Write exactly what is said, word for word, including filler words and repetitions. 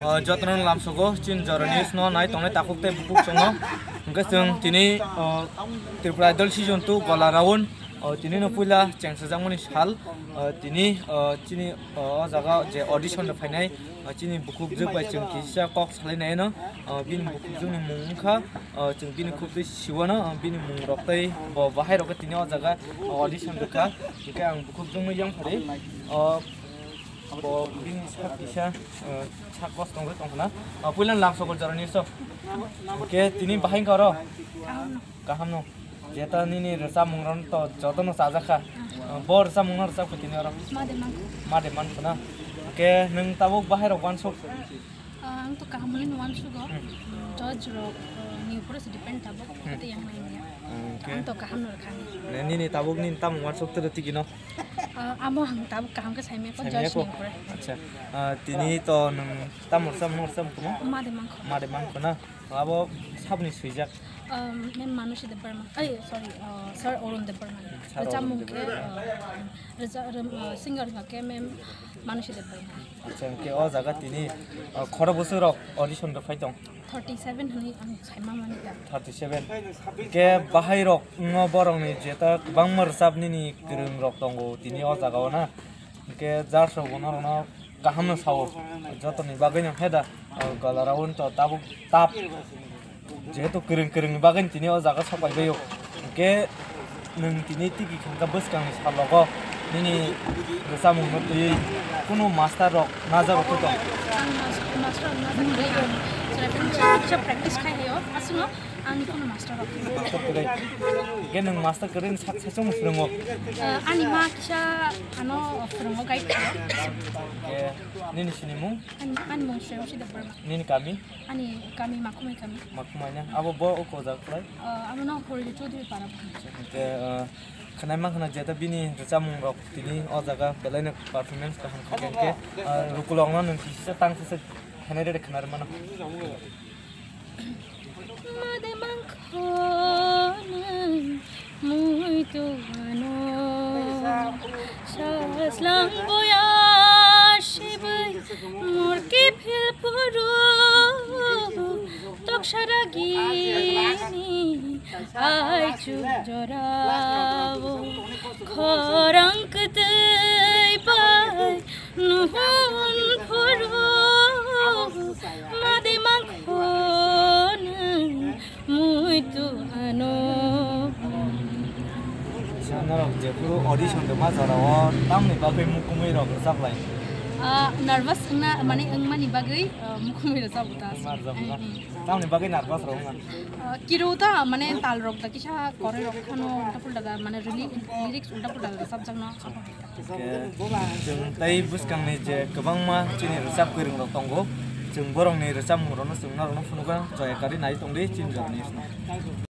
O, jotono lamsogo chini Jora News no nai tongnai takhuk tei bukhuk chwngno. Hwnkhe chwng tini, o, Tripura Idol season two gola round, o, tini no puila chengsajakmani sal, o, tini, o, chini, o, o jaga je audition rok phainai, o, chini bukhuk jwk bai chwng kisa kok salai nai no, o, bini bukhuk jwkni mung wngkha, o, chwng bini khuk twi siwano, o, bini mung rok tei bo bahai rok tini o jaga, o, audition rwkha. Hwnkhe ang bukhuk jwkno yang phari, o, Bo bini sak kisa, eh, sak kos tongwi tongkhna. Ah, puila lamsogo Jora News o. Hwnkhe tini bahai wngkha oro? Kaham no. Kaham no. Jeta nini rwchapmung rok to jotono chajakha. Ah, bo rwchapmung no rwchapkha tini oro? Made mankho. Made mankho na. Hwnkhe nwng tabuk bahai rok uansuk? Ah, ang to kaham hwnwi uansugo. Hmm. Judge rok, eh, ni upore se depend tabuk. Hmm. Hwnkhe yang nai ya. Hwnkhe. Ang to kaham no rwkha. Ne, nini tabuk nini tamo uansuk tero tigi no? Ah, amo ang tabuk kaham khe saimaya kho, judge ni upore. Acha. Ah, tini to nwng tamo rwchapmung rwchapmung? Made mankho. Made mankho na? Abo sabni swijak? Um, Ma'am Manushi Debbarma. Ai, sorry, uh, Sir Arun Debbarma. Sir Arun Debbarma. Rwchapmung khe, uh, rwcha-, rwm-, uh, singer wngkha khe Ma'am Manushi Debbarma. Acha, hwnkhe o jaga tini, uh, khorok bwswk rok audition rok phai tong? Thirty seven hwnwi ang saima mani kha. Thirty seven. Hwnkhe bahai rok wngno borokni jeta kwbangma rwchap nini kwrwng rok tongo tini o jaga o na. Hwnkhe judge rok bo norokno kaham no sao. Jotoni bagwi no khe da, o, gola round to tabuk tap. Jehetu kwrwng kwrwng ni bagwi tini o jaga sok pai bai o. Hwnkhe nwng tini tigi khangkha bwskang ni salogo nini rwchapmung no twiwi kunu master rok najago tong? Ang mas-, master rok najago tong, ang chwrai phano kisa practice khai hayo. Aswkno Ani kono master rok. Master kwrwi. Hwnkhe nwng master kwrwi ni sak saichung phwrwngo? Eh, ani ma kisa ano phwrwngo, guide khaio. Hwnkhe nini sinimung? Ani, ani mung Shreyasi Debbarma. Nini kami? Ani kami Makhumai kami. Makhumai na? Abo bo oko jak khlai? Eh, abo no Hori Chaudhary para. Hwnkhe, eh, khwnai mankha na jeta bini rwchapmung rok tini o jaga belai no performance kaham kha khe, hwnkhe, eh, rukulok no nwng kisa tang sese khenai rede khwna rw mano. Made mankho nwng muitu ano, sajlang boya sibui murki phil phuru, toksara gini aichu jorao, khorang kwtwi bai Nuhun phuru made mankho nwng muitu ano. Sa norok jephuru audition rwma jorao tamni bagwi mukumui rok rwchaplai? Ah, nervous wngna, mane, wngmani bagwi, ah, mukumui rwchabo ta. Wngma rwchabo na? Mm, mm. Tamni bagwi nervous rok wngna? Ah, kiro ta, mane, tal rok da kisa koroi rok phano ulta pulta da, mane, lyrics ulta pulta da rwchapjakno. Hwnkhe chwng tei bwskangni je kwbangma chini rwchap kwrwng rok tongo, chwng borokni rwchapmung rokno chwng norokno phunukna joya kari nai tongdi chini jorani.